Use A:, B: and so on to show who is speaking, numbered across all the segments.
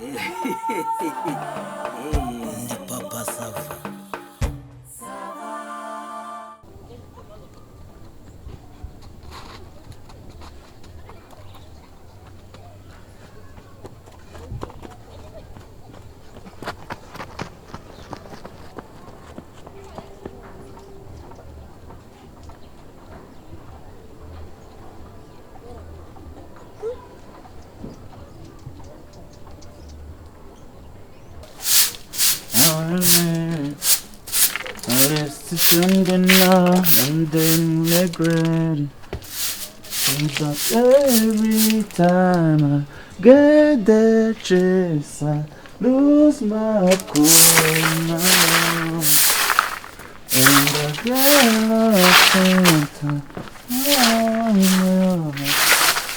A: Ndi Papa Sava.
B: Every time I get the chance, I lose my cool now. And I get lost in time.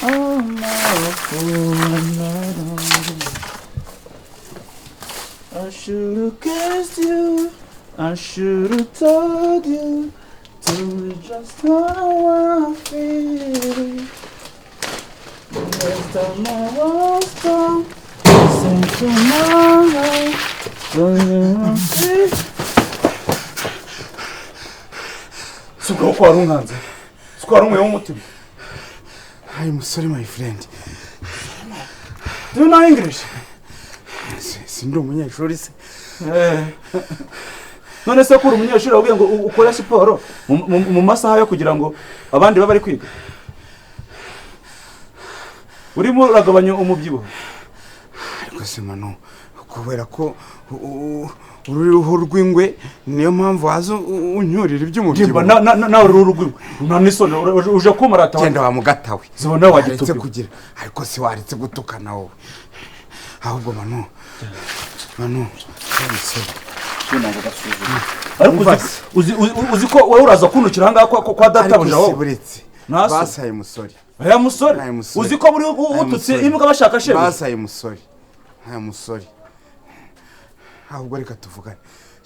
B: Oh, my fool. I should've kissed you. I should've told you. Tell me just how I feel. Last time I was down, say tomorrow. Don't you feel?
C: Suka uko wari unkanze, suka wari unkuyeho umutima.
D: Hi, musore, my friend.
C: Do you know English?
D: Sindi umunyeshuri se?
C: None se ko uri umunyeshuri wabwiye ngo ukore siporo mu masaha yo kugira ngo abandi babe bari kwiga, urimo uragabanya umubyibuho.
D: Ariko se Manu, kubera ko uri uruhu rw'ingwe niyo mpamvu waza unyurira iby'umubyibuho.
C: Nawe uri uruhu rw'ingwe, nta n'isoni uje kumarata.
D: Genda wa mugatawe.
C: Zibona
D: waretse
C: wagitupiwe.
D: Kugira ariko si waretse gutukana wowe. Ahubwo Manu, Manu, musore.
C: Ariko uzi ko wowe uraza kuntukira ahangaha kwa databuja wowe.
D: Buretse. Basaye musore.
C: Aya musore. Uzi ko muri ututse imbwa bashaka shebuja.
D: Basaye musore. Aya musore. Ahubwo reka tuvugane.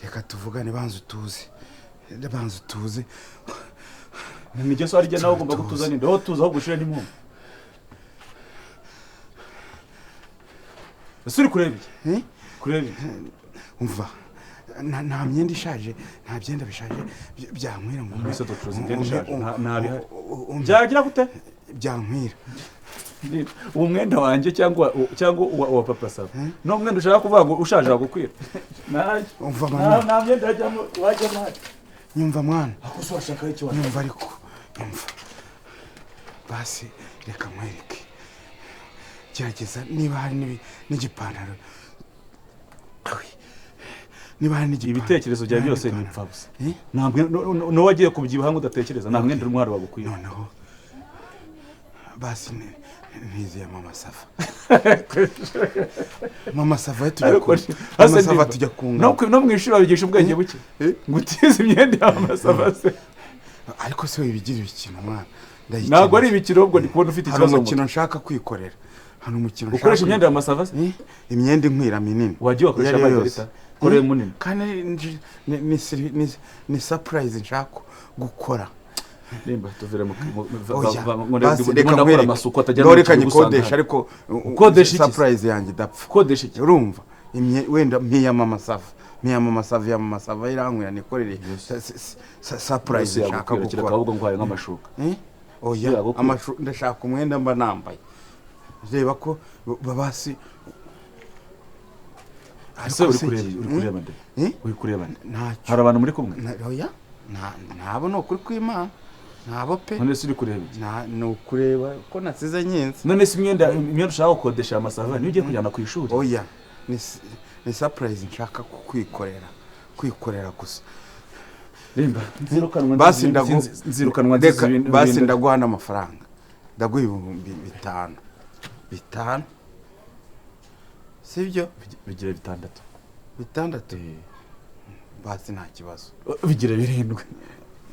D: Reka tuvugane, banza utuze. Banza utuze.
C: Ni so ari nawe ugomba gutuza ninde? Wowe tuza aho gushira n'impumu. Ese uri kureba iki? Kureba iki?
D: Umva. Nta myenda ishaje, nta byenda bishaje byankwira ngo
C: mbese ducuruza imyenda ishaje nta bihari. Byagira gute?
D: Byankwira.
C: Uwo mwenda wanjye cyangwa uwa Papa Sava. No mwenda ushaka kuvuga ngo ushaje wagukwira.
D: Umva mwana.
C: Nta myenda yajyamo wajyamo.
D: Nyumva mwana.
C: Ako se washaka iki wa?
D: Nyumva ariko. Nyumva. Basi reka nkwereke. Gerageza niba hari n'igipantaro. Niba hari
C: ibitekerezo byawe byose ni impfa gusa. Ntabwo no wagiye kubyibuha ngo udatekereza, nta mwenda urimo wagukwira.
D: Noneho basi ntizeye Mama Sava. Mama Sava tujya ku. Mama Sava tujya kunga.
C: No mu ishuri babigisha ubwenge buke. Ngo utize imyenda ya Mama Sava se.
D: Ariko se wibigira ibikino mwana.
C: Ntabwo ari ibikino, ubwo ndi kubona ufite ikibazo.
D: Hari umukino nshaka kwikorera. Hano umukino
C: ukoresha imyenda ya Mama Sava se?
D: Imyenda inkwira minini.
C: Wagiye wakoresha Margarita. Kore munini.
D: Kandi ni surprise nshaka gukora.
C: Nimba tuvire mu ndakora amasuku atajya
D: mu reka nyikodesha, ariko ukodesha iki? Surprise yanjye idapfa.
C: Ukodesha iki?
D: Urumva wenda mpiya Mama Sava, mpiya Mama Sava ya Mama Sava irankwira nikorere surprise nshaka gukora.
C: Ahubwo nguhaye nk'amashuka.
D: Oya, amashuka ndashaka umwenda mba nambaye. Reba ko babasi.
C: Ese uri kureba nde? Uri kureba nde? Hari abantu muri kumwe?
D: Oya, ntabo ni ukuri kw'Imana. Ntabo pe.
C: None se uri kureba iki?
D: Ni ukureba ko nasize nyinshi.
C: None se imyenda ushaka gukodesha Amasava niyo ugiye kujyana ku ishuri?
D: Oya, ni surprise nshaka kwikorera. Kwikorera gusa.
C: Rimba, nzirukanwa
D: basi ndaguha n'amafaranga. Ndaguha 5,000. 5. Sibyo?
C: Bigira 6.
D: 6? Basi nta kibazo.
C: Bigira 7.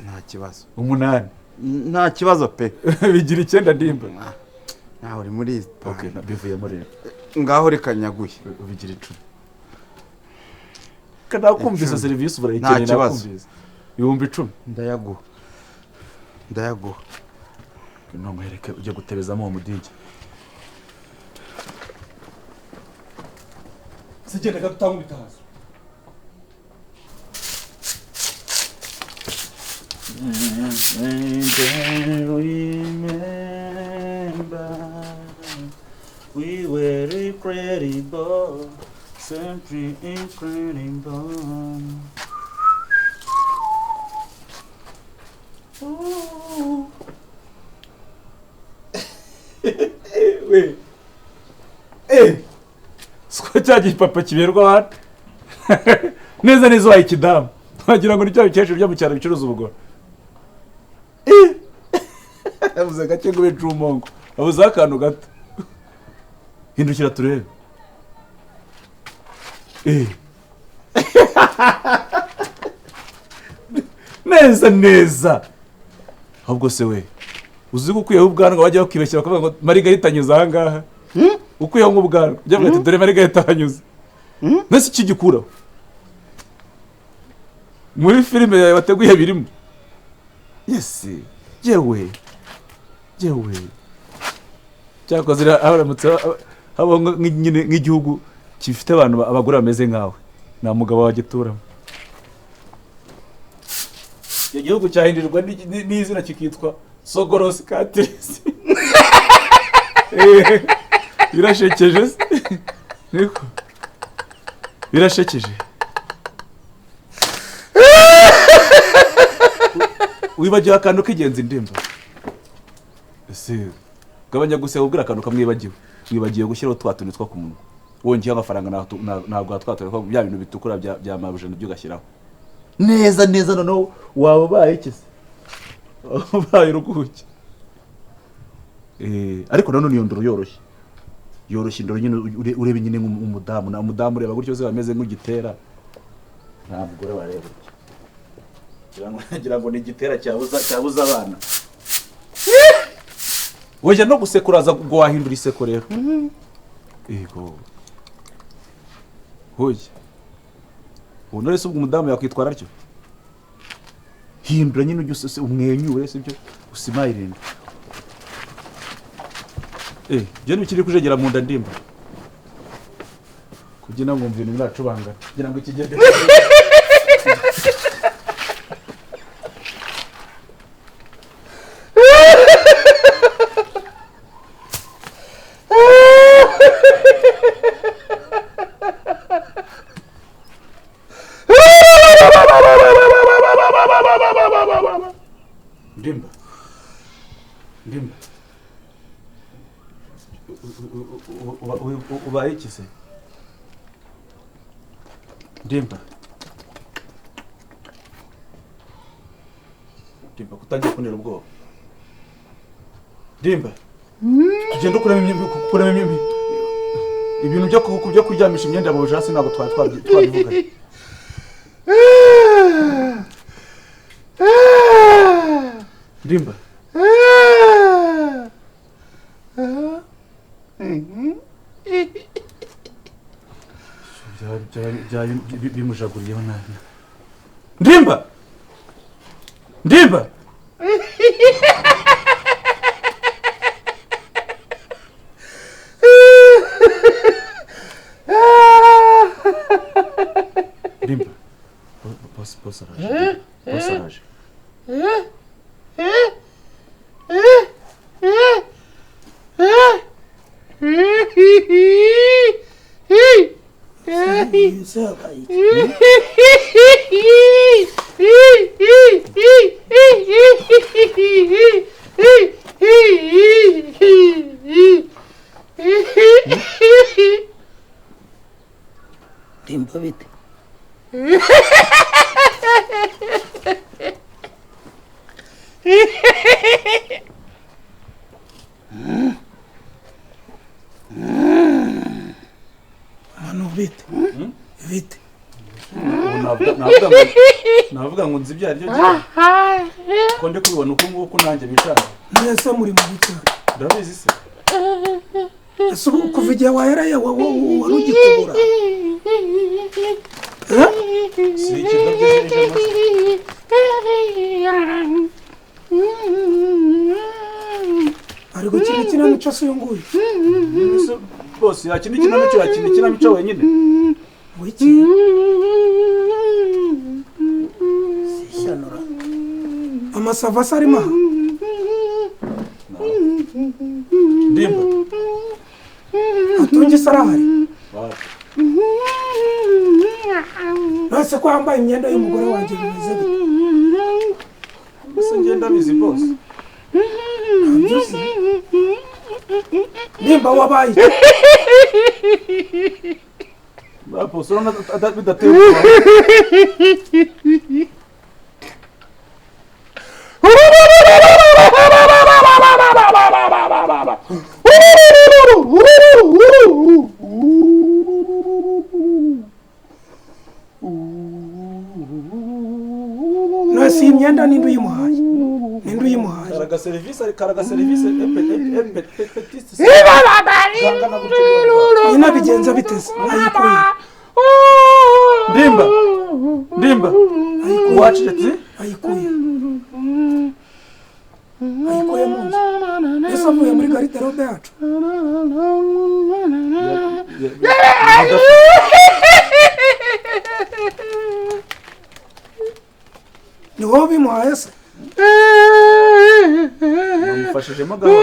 D: Nta kibazo.
C: 8.
D: Nta kibazo pe.
C: Bigira 9 ndimba.
D: Nawe uri muri.
C: Okay, nabivuyemo rero.
D: Ngaho reka nyaguye.
C: Bigira 10. Kana kumvisa service urayikenera nakumvisa. 10,000.
D: Ndayaguha. Ndayaguha.
C: Nongwereke ujye gutebezamo uwo mudigi. Sigenda gato utangubita hasi.
B: And remember, we were incredible, simply incredible. Ooh.
C: We. Eh. Siko cya gipapa kiberwa hano. Neza neza waye ikidamu. Wagira ngo ni cya bikecuru byo mu cyaro bicuruza ubugoro. Yavuze gake ngo ube cumongo. Abuze akantu gato. Hindukira turebe. Eh. Neza neza. Ahubwo se we. Uzi ko ukuyeho ubwanwa wajya bakibeshyira bakavuga ngo Margarita anyuze aha ngaha. Ukuyeho nk'ubwanwa. Ujya bavuga ati dore Margarita anyuze. Nese iki gikuraho? Muri filime yawe wateguye birimo. Yes. Yewe. Yewe. Cyakoze haramutse habaho nyine nk'igihugu gifite abantu abagore bameze nkawe. Nta mugabo wagituramo. Icyo gihugu cyahindurirwa n'izina kikitwa Sogorosi Katirisi. Birashekeje se? Niko. Birashekeje. Wibagiwe akantu k'ingenzi ndimba. Ese gabanya guseka ubwira akantu kamwibagiwe. Wibagiwe gushyiraho twa tuntu two ku munwa. Wongeyeho amafaranga ntabwo twatore ko bya bintu bitukura bya mabuje nabyo ugashyiraho. Neza neza noneho waba ubaye iki se? Ubaye uruguke. Ariko nanone iyo ndoro yoroshye. Yoroshye indoro nyine urebe nyine nk'umudamu. Na umudamu ureba gutyo se bameze nk'ugitera. Nta mugore wareba gutyo. Ngira ngo ni igitera cyabuza abana. Wajya no gusekuraza ngo wahindura iseko rero. Yego. Hoye. Ubu none se ubwo umudamu yakwitwara atyo? Hindura nyine ujye umwenyure sibyo usimayirinda. Jye nukiri kujegera mu nda ndimba. Kubyina ngo mvino biracubangana. Ngira ngo ikigega. Ndimba. Ndimba. Ubaye iki se? Ndimba. Ndimba kutangiye kuntera ubwoba. Ndimba. Tugenda ukuramo ibintu byo kuryamisha imyenda mu hasi ntabwo twari twabivuganye. Ndimba. Bimujaguriyeho nabi. Ndimba. Ndimba. Ndimba. Boss araje. Boss araje.
A: Ndimba bite?
E: Manu bite? Bite?
C: Navuga ngo nzi ibyo aribyo ko ndi kubibona uko nguko nanjye bicara.
E: Mwese muri mu bicara.
C: Ndabizi se.
E: Ese ubu kuva igihe wahereye wari ugikubura?
C: Si ikidobyo ejo maze.
E: Ari gukina ikinamico se uyu nguyu?
C: Bose yakina ikinamico, yakina ikinamico wenyine.
E: Wiki
A: Sishanura.
E: Amasava arimo aha?
C: Ndimba.
E: Atungi se arahari? Nonese ko wambaye imyenda y'umugore wanjye bimeze bite?
C: Mbese ngenda bizi boss.
E: Ntabyo uzi? Ndimba wabaye iki?
C: Boss urabona bidateye ubwoba.
E: Nonese iyi myenda ninde uyimuhaye? Ninde uyimuhaye?
C: Karaga service ari karaga service epetiste.
E: Nyina bigenza biteze ayikuye.
C: Ndimba. Ndimba. Wacecetse?
E: Ayikuye. Ayikuye mu nzu. Ese avuye muri garderobe yacu? Ni wowe ubimuhaye se?
C: Namufashijemo gahoro.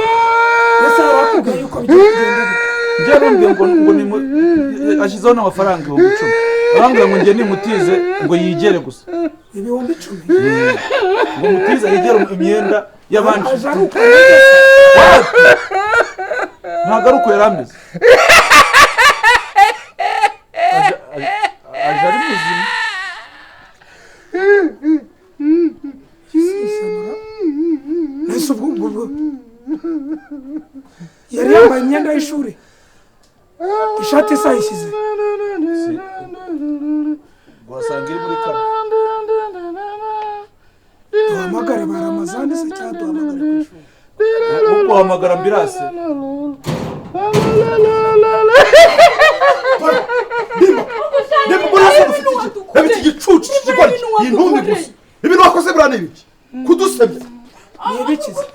E: Ese warakubwiye yuko bigiye kugenda bite?
C: Njye arambwiye ngo ni ashyizeho n'amafaranga 10,000. Arambwira ngo njye nimutize ngo yigere gusa.
E: 10,000?
C: Ngo mutize yigere imyenda y'abandi.
E: Aje ari uko
C: Ntabwo ari uko yari ameze. Aje ari muzima.
E: Sishanura. Ese ubwo yari yambaye imyenda y'ishuri? Ishati se ayishyize?
C: Wasanga iri muri kano.
E: Duhamagare ba Ramazani se cyangwa duhamagare ku ishuri?
C: Nkuko uhamagara ambulance.
F: Ndimba. Ndimba murasa ufite iki? Reba iki gicucu kigoryi. Iyi ntumbi gusa. Ibintu wakoze buriya ni ibiki? Kudusebya.
E: Ni ibiki se?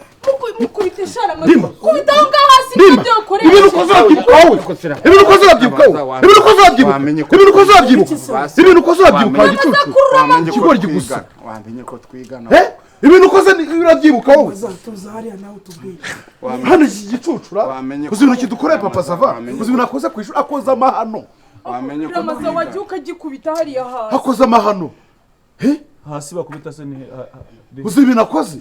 G: Mukubita ishara
F: Ndimba.
G: Kubita aho ngaho hasi
F: Ndimba.
G: n'ibyo ukoresha.
F: Ibintu ukoze urabyibuka wowe. Ibintu ukoze urabyibuka wowe. Ibintu ukoze urabyibuka. Ibintu ukoze urabyibuka. Ibintu ukoze urabyibuka wa gicucu. Ikigoryi gusa.
D: Wamenye ko twigana.
F: Ibintu ukoze urabyibuka wowe.
E: Tuza hariya nawe utubwire.
F: Hano iki gicucu ra. Uzi ibintu kidukoreye papa sava. Uzi ibintu akoze ku ishuri akoze amahano.
D: Wamenye ko
G: Ramaza wagiye ukagikubita hariya hasi.
F: Akoze amahano.
C: Hasi bakubita se ni
F: uzi ibintu akoze.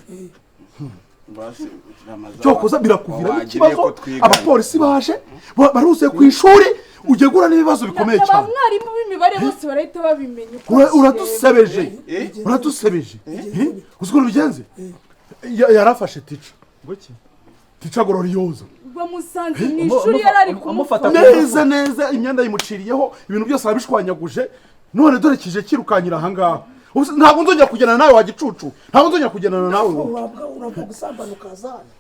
F: Cyokoza birakuvira ikibazo. Abapolisi baje baruzuye ku ishuri ugiye guhura n'ibibazo bikomeye cyane.
G: Abamwarimu b'imibare bose barahita babimenya.
F: Uradusebeje. Uradusebeje. Uzi ukuntu bigenze? Yarafashe tica. Tica Gloriosa.
G: Bamusanze mu ishuri yarari kumufata.
F: Neza neza imyenda yimuciriyeho ibintu byose arabishwanyaguje none dore kije kirukanyira aha ngaha. Ntabwo nzongera kugendana nawe wa gicucu. Ntabwo nzongera kugendana nawe wowe.
E: Urabwa gusambana ukazana.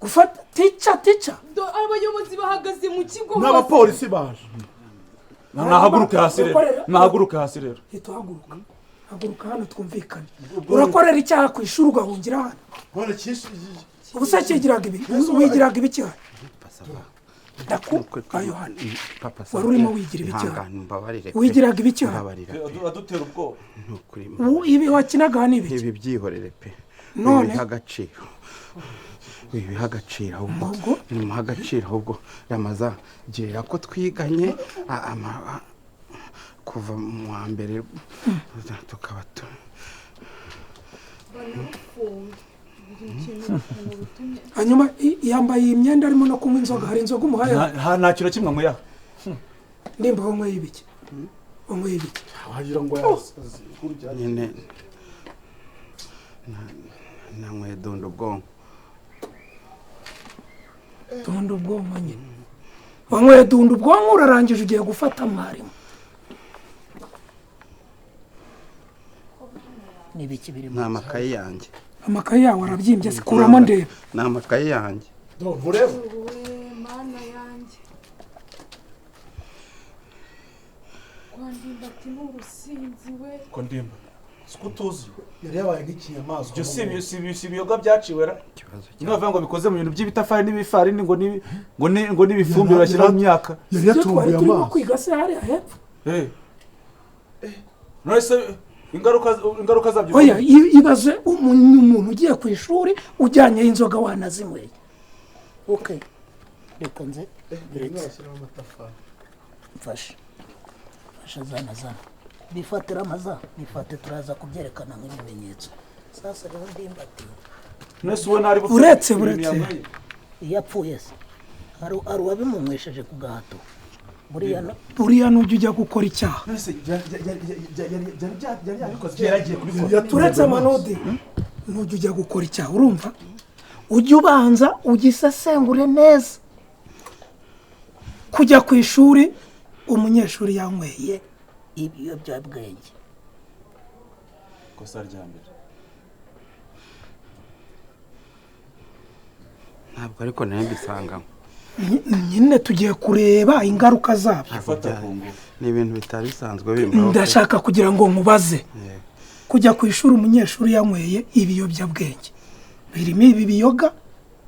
E: Gufata tica tica.
G: Abayobozi bahagaze mu kigo.
F: N'abapolisi baje.
C: Nahaguruke hasi rero. Nahaguruke hasi rero.
E: Hito haguruka. Haguruka hano twumvikane. Urakorera icyaha ku ishuri ugahungira hano.
F: None cyinshi
E: ubu se kigiraga ibi? Wigiraga ibiki hano? Ndakuka Yohana. Wari urimo wigira ibiki hano? Wigiraga ibiki hano?
C: Adutera ubwoba.
E: Ibi wakinaga hano ibiki?
D: Ibi byihorere pe.
E: None
D: ibiha agaciro. Ibiha agaciro ahubwo. Nimuha agaciro ahubwo Ramaza girira ko twiganye kuva mu wa mbere tukaba
E: hanyuma yambaye iyi myenda arimo no kunywa inzoga. Hari inzoga umuhaye?
C: Nta kintu kimwe anyweye.
E: Ndimba wanyweye ibiki? Wanyweye ibiki?
F: Wagira ngo yasaze kurya
D: nyine. Nanyweye dunda ubwonko.
E: Dunda ubwonko nyine. Wanyweye dunda ubwonko urarangije ugiye gufata mwarimu.
A: N'ibiki birimo?
D: Ni amakayi yanjye.
E: Amakayi yawe arabyimbye se? Kuramo ndebe.
D: Ni amakayi yanjye.
F: Ntureba?
G: Mana yanjye. Kwa Ndimba ati ni urusinzi we.
C: Ko Ndimba. Siko tuzi.
F: Yari yabaye nk'ikinyamaswa.
C: Ibyo si ibiyoga byaciwe ra. Niba bavuga ngo bikoze mu bintu by'ibitafari n'ibifarini ngo ni ngo ni ngo n'ibifumbire bashyiraho imyaka.
F: Yari
E: Ibyo twari
F: yatumbuye
E: turimo
F: amaso.
E: kwiga se hariya hepfo?
C: Eh. None se ingaruka zabyo?
E: Oya, ibaze umuntu ugiye ku ishuri ujyanyeyo inzoga wanazinyweye.
A: Okay, reka nze uretse mfashe mfashe, zana zana, bifatira amaza bifate, turaza kubyerekana nk'ibimenyetso. Sasa rero Ndimbati,
C: None se ubona ari bupfe
E: Uretse,
C: ibintu
E: uretse.
C: yanyweye?
A: Iyo apfuye se hari uwabimunywesheje ku gahato? Buriya
E: Buriya nujya ujya gukora icyaha,
C: None se yari yabikoze, yari agiye kubikora?
E: turetse amanodi, nujya ujya gukora icyaha, urumva, ujye ubanza ugisesengure neza. Kujya ku ishuri umunyeshuri yanyweye
A: ibiyobyabwenge,
C: Ikosa rya mbere.
D: Ntabwo ariko nayo mbisangamo.
E: Nyine tugiye kureba ingaruka zabyo.
C: Gufata ku ngufu.
D: Ni ibintu bitari bisanzwe bimbaho pe.
E: Ndashaka kugira ngo nkubaze.
D: Yego.
E: Kujya ku ishuri umunyeshuri yanyweye ibiyobyabwenge, birimo ibi biyoga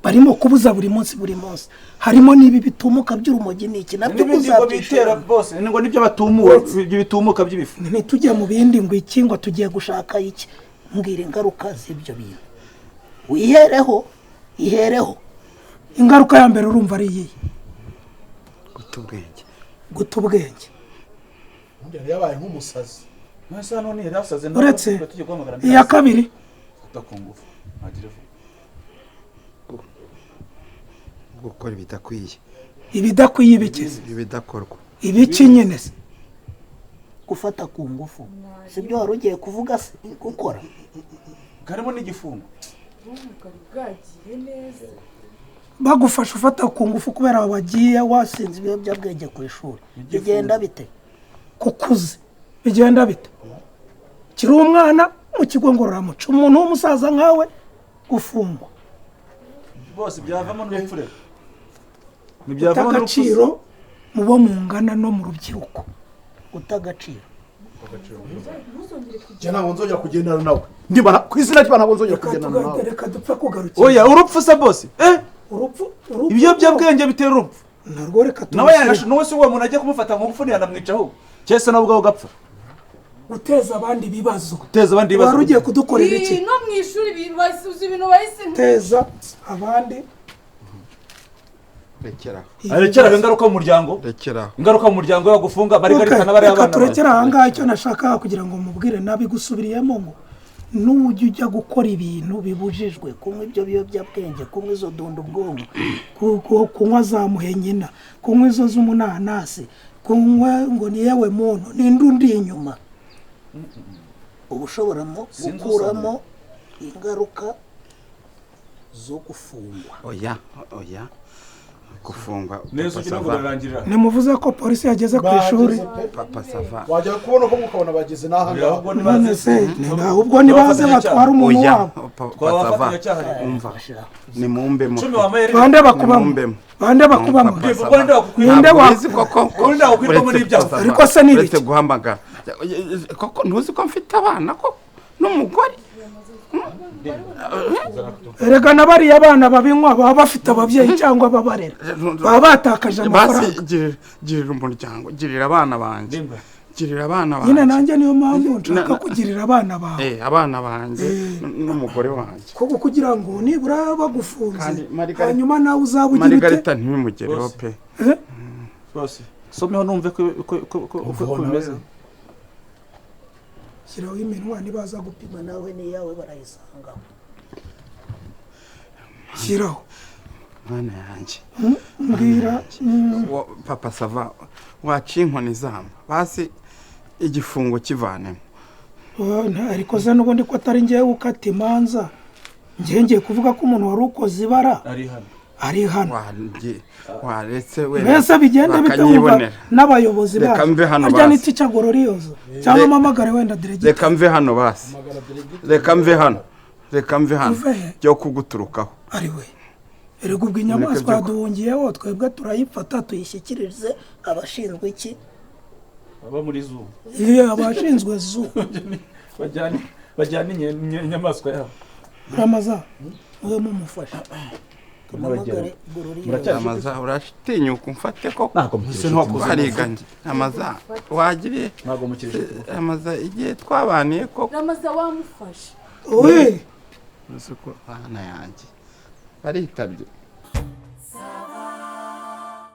E: barimo kubuza buri munsi buri munsi, harimo n'ibi bitumuka by'urumogi, n'iki nabyo
C: N'ibindi ngo bitera
A: uzabyishura.
C: bose ngo nibyo batumuwe, ibyo bitumuka by'ibifu.
E: Ntitujye mu bindi ngo iki, ngo
A: tugiye gushaka iki. Mbwira ingaruka z'ibyo bintu, wihereho, ihereho.
E: Ingaruka ya mbere urumva ari iyihe?
D: Guta ubwenge.
E: Guta ubwenge.
F: Yari yabaye nk'umusazi.
C: None se hano yari yasaze?
E: Uretse
C: tugiye guhamagara.
E: Iya kabiri?
C: Gufata ku ngufu, ntagire vuba.
D: Gukora ibidakwiye.
E: Ibidakwiye ibikize?
D: Ibidakorwa.
E: Ibiki nyine se?
A: Gufata ku ngufu, sibyo wari ugiye kuvuga se? Gukora
C: Karimo n'igifungo.
G: Ubwonko bwari bwagiye neza.
E: Bagufasha ufata ku ngufu kubera wagiye
A: wasinze ibiyobyabwenge ku ishuri, bigenda bite?
E: Kukuze bigenda bite? Kiri umwana mu kigo ngororamuco, umuntu w'umusaza nkawe gufungwa.
C: Bose byavamo n'urupfu rero.
E: Guta
C: Ntibyavamo n'urupfu.
E: agaciro mu bo mungana no mu rubyiruko.
A: Guta agaciro.
G: Ntuzongere
F: Njye
G: kujya.
F: ntabwo nzongera kugendana nawe. Ndimba ku izina ry'Imana, ntabwo nzongera
E: Reka
F: kugendana nawe.
E: reka dupfe kugarukira.
C: Oya, urupfu se bose, eh?
E: Urupfu, urupfu.
C: Ibiyobyabwenge bitera urupfu.
E: Narwo reka
C: Nawe
E: turushyire.
C: Nawe se uwo muntu agiye kumufata ngo ngufu, ntiyanamwica ahubwo, cyese nawe ubwawe ugapfa?
E: Guteza abandi ibibazo.
C: Guteza abandi ibibazo.
E: Wari ugiye kudukorera iki?
G: No mu ishuri basuza ibintu bahise.
E: Guteza abandi
D: Rekeraho.
C: Rekeraho, ingaruka mu muryango.
D: Rekeraho.
C: Ingaruka mu muryango yo gufunga Marigarita
E: Okay,
C: n'abariya
E: reka
C: bana.
E: turekere ahangaha. Icyo nashakaga kugira ngo mubwire nabigusubiriyemo, ngo nujya ujya gukora ibintu bibujijwe,
A: kunywa ibyo biyobyabwenge, kunywa izo dunda ubwonko,
E: kunywa za muhenyina, kunywa izo z'umunanasi, kunywa ngo ni yewe muntu ninde undi inyuma,
A: uba ushoboramo
C: Sinzi.
A: gukuramo ingaruka zo gufungwa.
D: Oya, oya, gufungwa.
C: Neza.
D: Papa
C: Ugira ngo
D: Sava.
C: birarangirira.
E: Ntimuvuze ko polisi yageze ku ishuri?
F: Bageze pe.
D: Papa Sava.
F: Wajya kubona ko ukabona bageze n'aha ngaha.
C: Ahubwo nibaze.
E: None se ahubwo nibaze batwara umuntu
D: Oya.
E: wabo.
D: Papa Sava.
C: Twabafatanyacyaha.
D: Umva, nimumbemo.
C: 10 wampaye.
E: Bande bakubamo?
D: Nimumbemo.
E: Bande bakubamo?
D: Papa
C: Ubwo
D: Sava.
C: ninde wakukwirwa?
E: Ninde
D: Ntabwo ubizi koko?
C: Ubundi wakwirwamo
D: Uretse
C: n'ibyaha.
D: Papa Sava,
E: Ariko se ni
D: uretse
E: ibiki?
D: guhamagara koko, ntuzi ko mfite abana koko n'umugore?
E: Erega na bariya bana babinywa baba bafite ababyeyi cyangwa ababarera, baba batakaje
D: Basi
E: amafaranga.
D: Girira umuryango, girira abana banjye.
C: Ndimba.
D: Girira abana
E: Nyine
D: banjye.
E: nanjye niyo mpamvu nshaka kugirira abana bawe.
D: Eh, abana banjye n'umugore wanjye.
E: Kuko kugira ngo nibura bagufunze,
D: Kandi Margarita-
E: hanyuma nawe uzaba ugira ute?
D: Marigarita ntibimugereho pe.
E: Eh?
C: Bose someho numve ko bimeze.
E: Shyiraho iminwa nibaza gupima.
A: Nawe n'iyawe barayisangaho.
E: Shyiraho.
D: Mwana yanjye.
E: Mbwira.
D: Papa Sava, waciye inkoni zamba, basi igifungo kivanemo.
E: Oh, ariko se n'ubundi ko atari ngewe ukata imanza, ngewe ngiye kuvuga ko umuntu wari ukoze ibara
C: Ari hano.
E: ari hano.
D: Waretse wenda
E: Mbese bigenda bite wumva
D: bakanyibonera.
E: n'abayobozi
D: Reka
E: bacu
D: mve hano
E: harya
D: basi.
E: n'itica gororiyoza cyangwa mpamagare wenda diregiteri?
D: Reka mve hano basi, reka mve hano, reka mve hano.
E: Uve he?
D: Byo kuguturukaho.
E: Ari we, erega ubwo inyamaswa
D: Mureke byo
E: yaduhungiyeho, twebwe turayifata
A: tuyishyikirize abashinzwe iki?
C: Baba muri zoo.
E: Iyo abashinzwe zoo.
C: Bajyane inyamaswa yabo.
E: Ramaza, mube mumufasha.
A: Tumamagare Gororiyose.
C: Muracyari
D: Amaza, uratinyuka umfate koko?
C: Ntabwo mukiri inshuti.
D: Twariganye, Amaza, wagiriye.
C: Ntabwo mukiri inshuti.
D: Amaza, igihe twabaniye koko.
G: Ramaza, wamufashe.
E: We.
D: Uzi ko bana yanjye baritabye.